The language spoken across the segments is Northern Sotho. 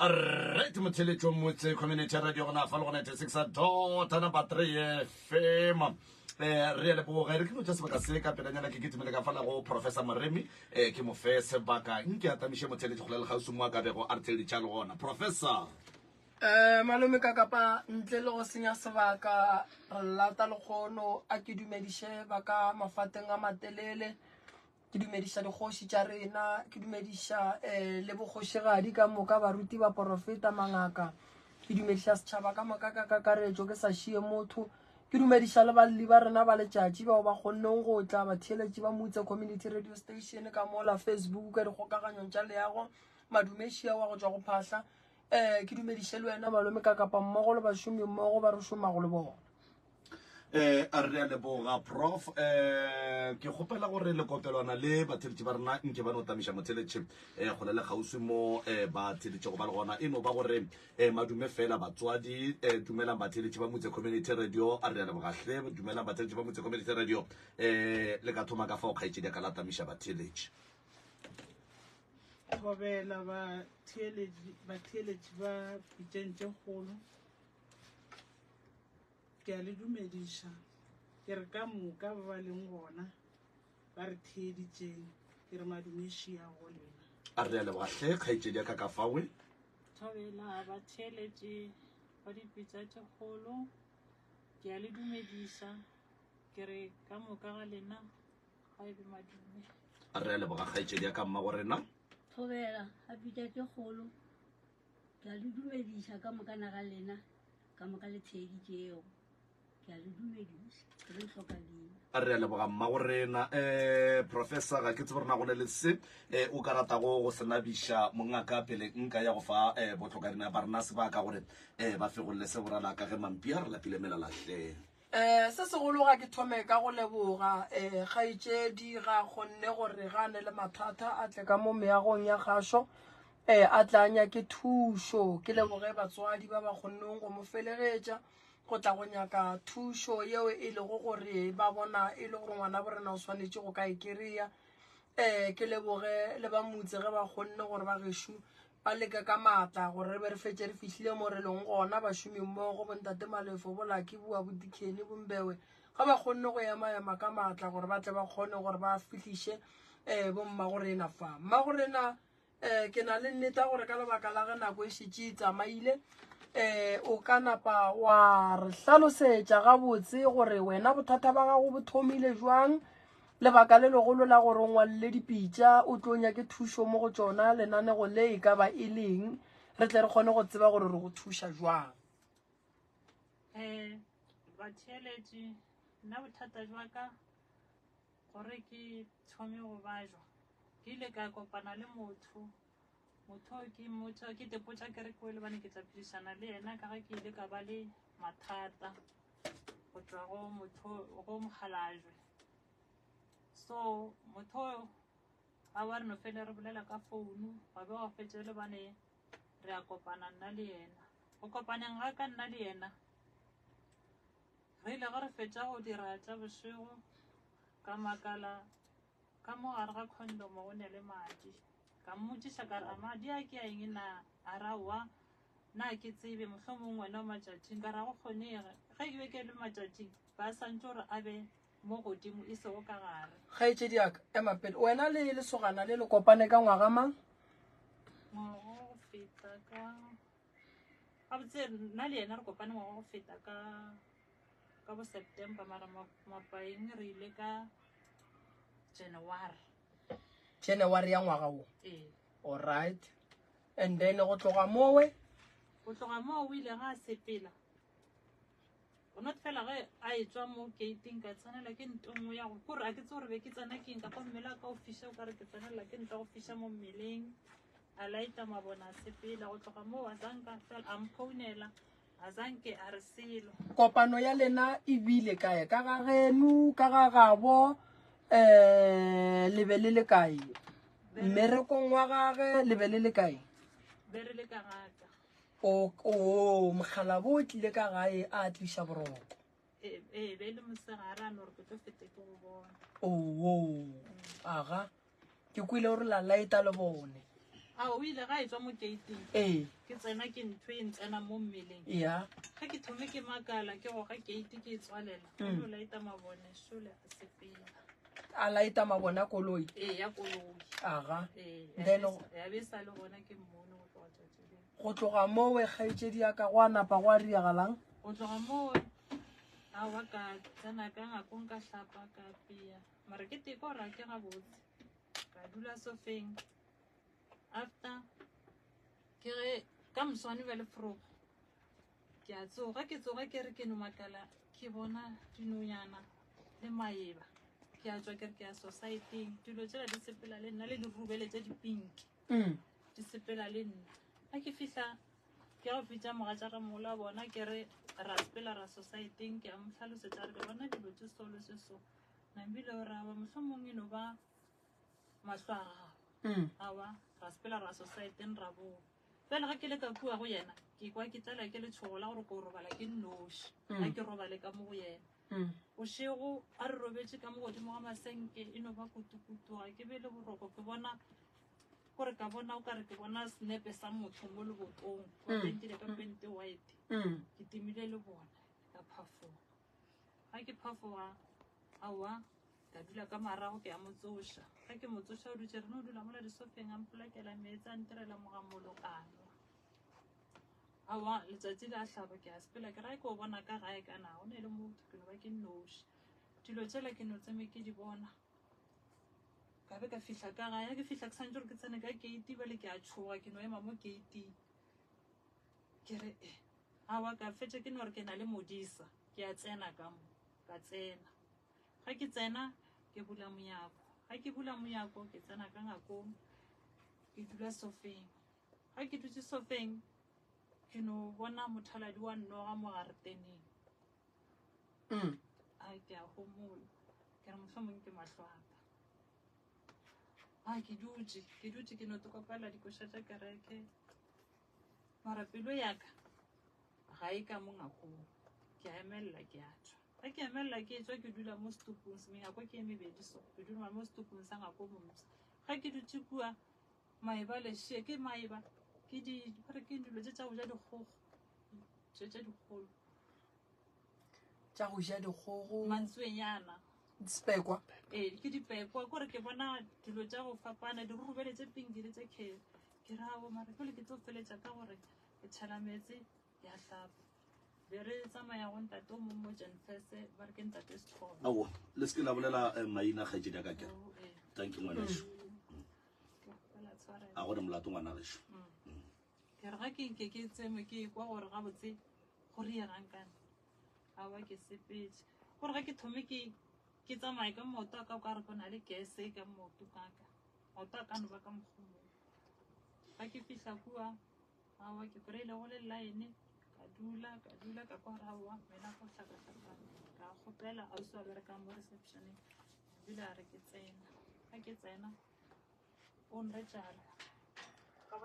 Right motheletšo motse community radio gona fa le go 96 dot number 3 fm eh re a leboga re ke no tša sebaka se ka pelanyana ke kitimele ka fala go professor moremi eh ke mo fe sebaka nke atamiše motheletši go le kgauswi mo a ka bego a re theleditša le gona professor um malome ka kapa ntle le go senya sebaka re lata lekgono a ke dumediše ba ka mafateng a matelele Ke dumediša dikgoši tša rena, ke dumediša um le bokgošigadi ka moka, baruti, baporofeta, mangaka. Ke dumediša setšhaba ka moka ka kakaretšo, ke sa šie motho. Ke dumediša le balli ba rena ba letšatši bao ba kgonneng go tla, batheeletši ba Moutse Community Radio Station ka mola Facebook ka dikgokaganyong tša leago, madumešia wa go tšwa go phahla. Um ke dumediše le wena malome ka kapa mmogo le bašomi mmogo ba re šomago le bona. Eh, a re a leboga prof eh ke kgopela gore lekopelwana le batheletši ba rena nke ba no tamiša motheletši eh kgole le kgauswi mo eh ba theletšego ba le gona e no ba gore eh madume fela batswadi eh dumelang batheletši ba motse community radio a re a leboga hle dumelang batheletši ba motse community radio eh le ka thoma ka fao kgaetšedi a ka la tamiša batheletši Thobela batheeletši batheeletši ba pitšeng tše kgolo. Ke a le dumediša. Ke re ka moka ba ba leng gona ba re theeditšeng, ke re madumešia go lena. A re a leboga hle kgaetšedi ya ka ka fawe. Thobela batheeletši ba dipitša tše kgolo, ke a le dumediša. Ke re ka moka ga lena ga e be madume. A re a leboga kgaetšedi ya ka mmago rena. Thobela a pitša tše kgolo, Ke a le dumediša ka moka naga lena, ka moka le theeditšego. Ke a le dumediša, ke re hloka leina. A re a leboga mmago rena. Um Professor, ga ke tsebe gore na go ne le se um o ka ratago go se nabiša mongaka pele nka ya go fa um bohlokarina ba rena sebaka gore um ba fegolle se borala ka ge mampi a re lapile melala hle. Um se segolo ga ke thome ka go leboga um kgaetšedi ga kgonne gore ga a ne le mathata a tle ka mo meagong ya kgašo um a tla a nyake thušo. Ke leboge batswadi ba ba kgonneng go mo felegetša go tla go nyaka thušo yeo e lego gore ba bona e le gore ngwana borena o swanetše go ka e kry-a. Um ke leboge le ba motse ge ba kgonne gore ba gešo Ba leka ka maatla gore re be re fetše re fihlile mo re leng gona, bašomimmogo, bontate Malefo, boLucky, boAbuti Kenny, boMbewe, ga ba kgonne go ema-ema ka maatla gore ba tle ba kgone gore ba fihliše um bommagorena fa. Mmagorena, um ke na le nnete ya gore ka lebaka la ge nako e šetše e tsamaile, um o ka napa wa re hlalosetša gabotse gore wena bothata ba gago bo thomile jwang, Lebaka le legolo la gore o ngwalele dipitša o tlo nyake thušo mo go tšona lenanego le e ka ba e leng, re tle re kgone go tseba gore re go thuša jwang. Um batheeletši, nna bothata jwa ka gore ke thome go bajwa, ke ile ka kopana le motho, motho o ke mmotša, ke tepotša ke re ke lebane ke tla phedišana le yena ka ge ke ile ka ba le mathata go tšwa go motho go mokgalajwe. So motho ga wa re no fele re bolela ka founu, wa be wa fetša le bane re a kopana nna le yena. Go kopaneng ga ka nna le yena, re ile ge re fetša go dira tša bošego ka makala ka mo gare ga condom go ne le madi. Ka mmotšiša ka re a madi a ke a eng na? A re aowa na ke tsebe mohlomong wena o matšatšing. Ka re ga go kgonege, ge ke be ke le matšatšing ba santše gore a be mo godimo e sego ka gare. Kgaetšedi ya ka, ema pele. Wena le lesogana le le kopane ka ngwaga mang? Ngwaga wa go feta ka gabotse nna le yena re kopane ngwaga wa go feta ka ka bo September mara mapaeng re ile ka January. January ya ngwaga wo? Ee. All right. And then go tloga mowe? Go tloga moo o ile ga a sepela. Go not fela ge a etswa mo gating ka tsenela ke nto nngwe ya go kore a ke tse gore be ke tsena keng ka kwa mmele a ka o fiša o kare ke tsenela ke nto go fiša mo mmeleng. A laeta mabone a sepela go tloga moo a zanka fela a mphounela a zanke a re selo. Kopano ya lena e bile kae? Ka ga geno, ka ga gabo, um le be le le kae? Mmerekong wa gage le be le le kae? Be re le ka gaka. O, o, mokgalabo o tlile ka gae a tliša boroko. Ee, ee, be e le mosegare a no re ke tlo fete ke go bona. Oo, aga, ke kwele gore la laeta le bone. A o ile ga e tswa mo gating. Ee. Ke tsena ke ntho e ntsena mo mmeleng. Ya. Ge ke thome ke makala ke goga gate ke e tswalela. Mm. O laeta mabone šole a sepela. A laeta mabone a koloi. Ee, ya koloi. Aga. Ee, Then ya be sa le gona ke mmone go tloga tšatši leo. Go tloga mowe kgaetšedi ya ka go a napa go a riagalang? Go tloga mowe aowa ka tsena ka ngakong ka hlapa ka apea. Mara ke teko gore a ke gabotse. Ka dula sofeng. After ke ge ka moswane bjale forogo ke a tsoga ke tsoga ke re ke no makala ke bona dinonyana le maeba ke a tswa ke re ke ya society-ing dilo tsela di sepela le nna le dirubele tse dipinki mm. di sepela le nna ga ke fihla ke go fitša mogatša ramogolo wa bona ke re ra sepela ra society-ing ke a mo hlalosetša re ke bona dilo tse so le se so nambile o raba mohlomong e no ba mahlo a gago mm. awa ra sepela ra societeng ra boa fela ga ke le ka kua go yena ke kwa ke tlala ke letshogo la gore ko robala ke nnoši Mm. ga ke robale ka mo go yena Mm. bošego a re robetše ka mo godimo ga masenke e no ba kutukutu ga ke be le boroko ke bona kore ka bona o kare ke bona senepe sa motho mo lebotong ba Mm. pentile ka pente white Mm. ke timile le bona ka phafoga ga ke phafoga aowa Ka dula ka marago ke a mo tsoša. Ge ke mo tsoša o dutše re no dula mola disofeng a mpolakela meetse a ntirela mogamolo ka nwa. Aowa letsatsi le a hlaba ke a sepela ke ra ke o bona ka gae ka na go ne le motho ke no ba ke nnoši. Dilo tšela ke no tseme ke di bona. Ka be ka fihla ka gae, ke fihla ke santse gore ke tsene ka gate bjale ke a tšhoga ke no ema mo gating. Ke re eh aowa ka fetša ke no re ke na le modisa ke a tsena ka mo ka tsena. Ge ke tsena ke bula monyako, ge ke bula monyako ke tsena ka ngakong ke dula sofeng. Ge ke dutse sofeng ke no bona mothaladi wa nnoga mo gareteneng. Mm. A ke a homola ke re mohlomong ke mahlo a ka. A ke dutše ke dutše ke no tokopela dikoša tša kereke mara pelo ya ka ga e ka mo ngakong ke a emelela ke a tšwa. Ge ke emelela ke etšwa ke dula mo setupung, menyako ke e mebedi so, ke dula mo setupung sa ngako mompsha. Ge ke dutše kua, maeba lešie ke maeba, ke di, gore ke dilo tše tša go ja dikgogo, tše tše dikgolo. Tša go ja dikgogo. Mantswenyana. Dipekwa. Ee, ke dipekwa, kore ke bona dilo tša go fapana, dirurubele tše pinki le tše kheri. Ke ra bo mara pele ke tlo feletša ka gore ke tšhela meetse ya hlapa. Be re tsamaya go ntate o mongwe mo Janfese, ba re ke ntate Sethole. Aowa, le se ke la bolela eh, maina kgaetšedi ya ka kere. Oh, ee. Thank you ngwanešu. Ke kgopela tshwarelo. A gone molato ngwana gešo. Ke re ga ke nke ke tseme ke kwa gore gabotse go riegang kana. Aowa ke sepetše. Gore ga ke thome ke ke tsamaye ka maoto a ka o ka re go na le gase ka maoto ka ka. Maoto a ka no ba ka mokgomong. Ga ke fihla kua Aowa, ke kry-ile go le line, ka dula, ka dula, ka kwa gore aowa, mena go hlakahlakane. Ka kgopela ausi wa berekang mo receptioneng, ebile a re ke tsena. Ga ke tsena, o nretša a re,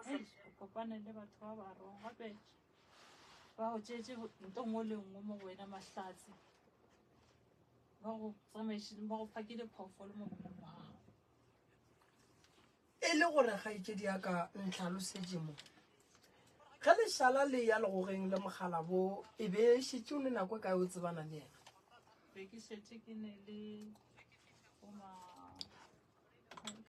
"Hei, o kopane le batho ba ba wrong, gape ba go tšeetše nto nngwe le nngwe mo go wena mahlatse, ba go tsamaišitše, ba go phakile phoofolo mo godimo ga gago." E le gore kgaetšedi ya ka ntlhalosetše mo. Ge lešala le ya legogeng le mogala bo, e be e šetše o ne nako e kae o tsebana le yena? Be ke šetše ke ne le